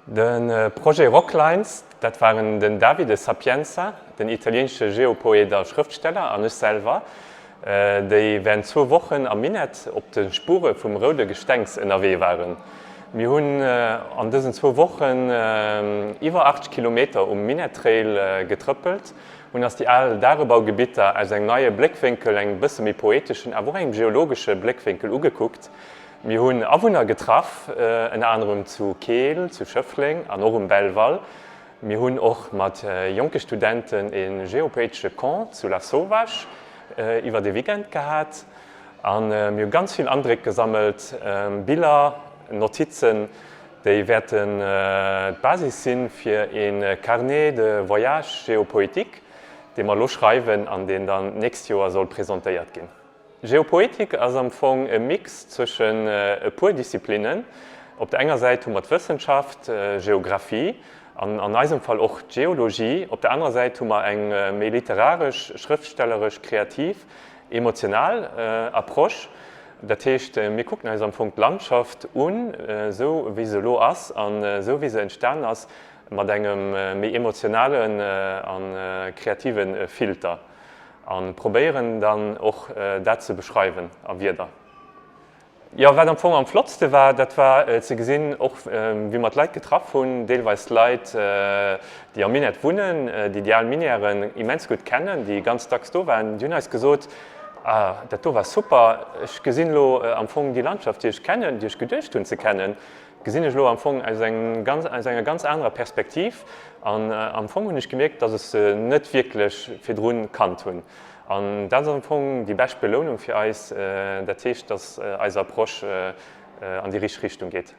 De Projet Rocklines, dat waren den Davide Sapienza, den italieenesche Geopoet a Schrëftsteller, an ech selwer, déi während zwou Wochen am Minett op de Spure vum roude Gestengs ënnerwee waren. Mir hunn an dësen zwou Wochen iwwer 80 Kilometer um Minett-Trail getrëppelt, hunn eis déi al Dagebaugebitter aus engem neie Bléckwénkel, engem bësse méi poeteschen, awer och engem geologesche Bléckwénkel ugekuckt. Mir hunn Awunner getraff, ënner anerem zu Keel, zu Schëffleng an och um Belval. Mir hunn och mat jonke Studenten e geopoetesche Camp zu Lasauvage iwwert ee Weekend gehat. A mir hu ganz vill Andréck gesammelt, Biller, Notizen, déi wäerten d'Basis si fir ee Carnet de voyage géopoétique, dee mer elo schreiwen an deen dann d'nächst Joer soll presentéiert ginn. Geopoetik ass am Fong e Mix zwëschen e puer Disziplinnen. Op der enger Säit hu mer d'Wëssenschaft, Geographie, an an eisem Fall och d'Geologie. Op der anerer Säit hu mer eng méi literaresch, schrëftstelleresch, kreativ, emotional Approche. Dat heescht, mir kucken eis am Fong d'Landschaft un, esou wéi se elo ass an esou wéi se entstanen ass, mat engem méi emotionalen a kreative Filter. An probéieren dann och dat ze beschreiwen a Wierder. Jo, wat am Fong am flottste war, dat war ze gesinn, och wéi mer d'Leit getraff hunn, deelweis Leit, déi am Minett wunnen, déi déi al Minièren immens gutt kennen, déi ganz dacks do waren, déi hunn eis gesot, Ah, dat do war super, ech gesinn elo am Fong déi Landschaft, déi ech kennen, déi ech geduecht hunn ze kennen, gesinn ech elo am Fong aus engem ganz, aus enger ganz anerer Perspektiv. An am Fong hunn ech gemierkt, dass ech se net wierklech virdrun kannt hunn. An dat ass am Fong déi bescht Belounung fir eis. Dat heescht, dass eis Approche an déi richteg Richtung geet.